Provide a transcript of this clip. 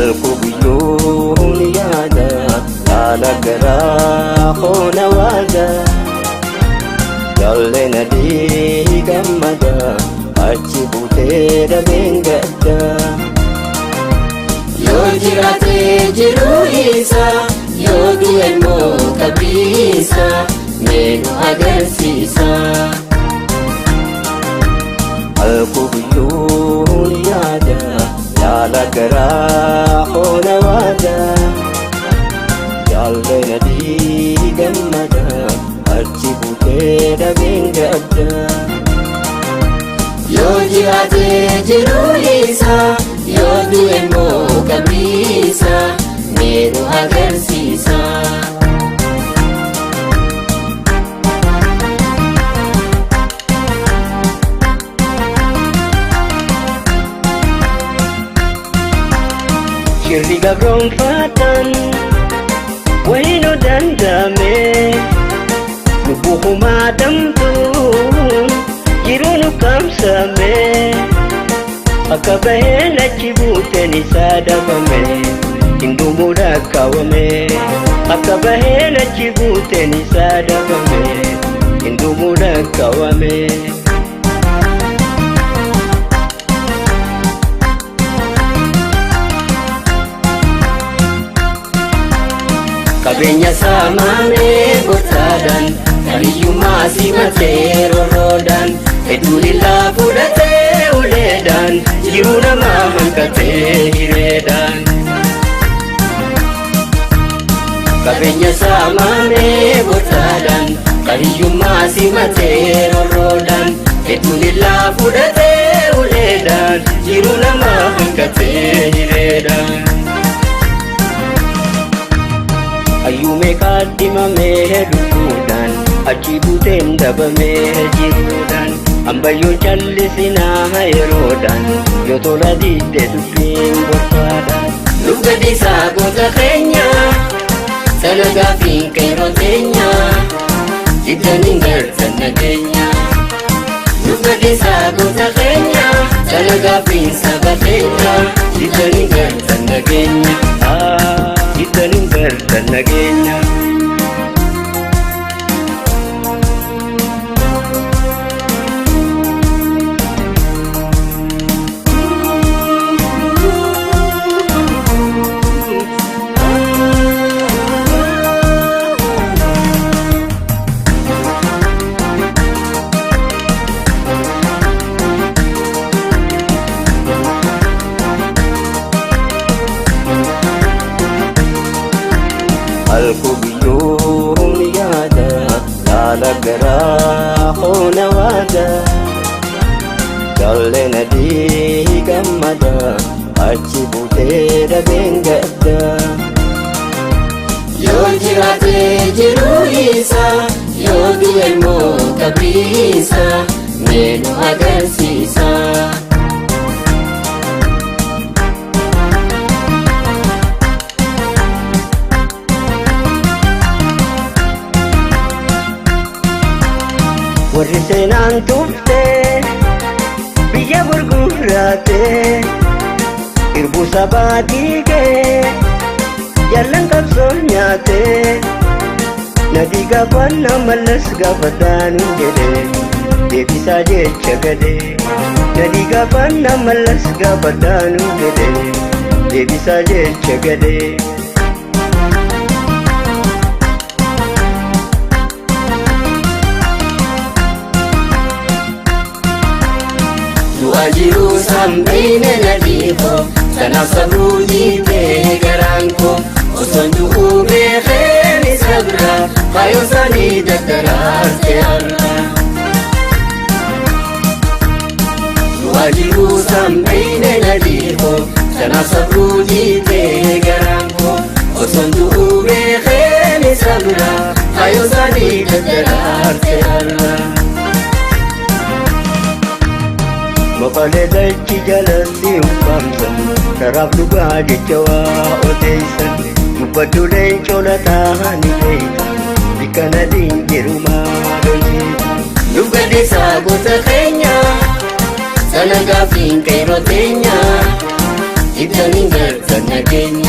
Alkubiyyuun yaada haala garaa koona waada. Jaallee nadii gammada achi buutee dhabeen gadda. Yoo jiraate jiruu isaa, yoo du'e immoo qabiisa, mee nu agarsiisa. Alkubiyyuun yaada haala garaa koona waada. Jaallee nadii gammada achi buutee dhabeen gadda. Yoo jiraate jiruu isaa, yoo du'e immoo qabiisa, mee nu agarsiisa. Shirri gabroonfatan wayinuu danda'ame lubbuu kumaa damtuun jiruu nu kaamsame akka baheen achi buuteen isaa dhabame hindumuu lakkaawame akka baheen achi buuteen isaa dhabame hindumuu lakkaawame. Qabeenya saamamee gotaadhaan, kan hiyyummaa simatee rorroodhaan, hedduu lillaa fudhatee uleedhaan, jiruu namaa hanqatee hireedhaan. Qabeenya saamamee gotaadhaan, kan hiyyummaa simatee rorroodhaan, hedduu lillaa fudhatee uleedhaan, jiruu namaa hanqatee hireedhaan. Hayyuu meeqaa dhimamee lubbuudhaan achi buuteen dhabamee jiruudhaan ambayyoo callisinaa yeroodhaan yoo tola diidde dubbiin gorfaadhaan. Nu gadhiisaa goota keenya, sana gaaffiin qeerroo teenya, diddan hin gartan nageenya. Nu gadhiisaa goota keenya, sana gaaffiin saba keenya, diddan hin gartan nageenya. Diddan hin gartan nageenya. Alkubiyyuun yaada haala garaa koona waada. Jaallee nadii gammada achi buutee dhabeen gadda. Yoo jiraate jiruu isaa, yoo du'e immoo qabiisa, mee nu agarsiisa. Warri seenaan tuftee biyya gurguraatee irbuu sabaa diigee jaallan qabsoo nyaatee nadii gaafanna mallas gaafataanu jedhe deebisaa jecha gadee nadii gaafanna mallas gaafataanu jedhe deebisaa jecha gadee. Du'a jiruu sambiine nadiifo, kanaaf sabruu dhiibee garaan koo, osoo du'uu beekee ni sabra, kaayyoo isaanii daddaraarte har'a. Du'a jiruu sambiine nadiifo, kanaaf sabruu dhiibee garaan koo, osoo du'uu beekee ni sabra, kaayyoo isaanii daddaraarte har'a. Maqalee dachi jalatti ukkaamsan karaaf dhugaa jecha waa odeessan dubbadhu leencoo lataa ni beeyta bikka nadiin jiru maadhoysiisa. Nu gadhiisaa goota keenya, sana gaaffiin qeerroo teenya, diddan Diddaniin gartan nageenya.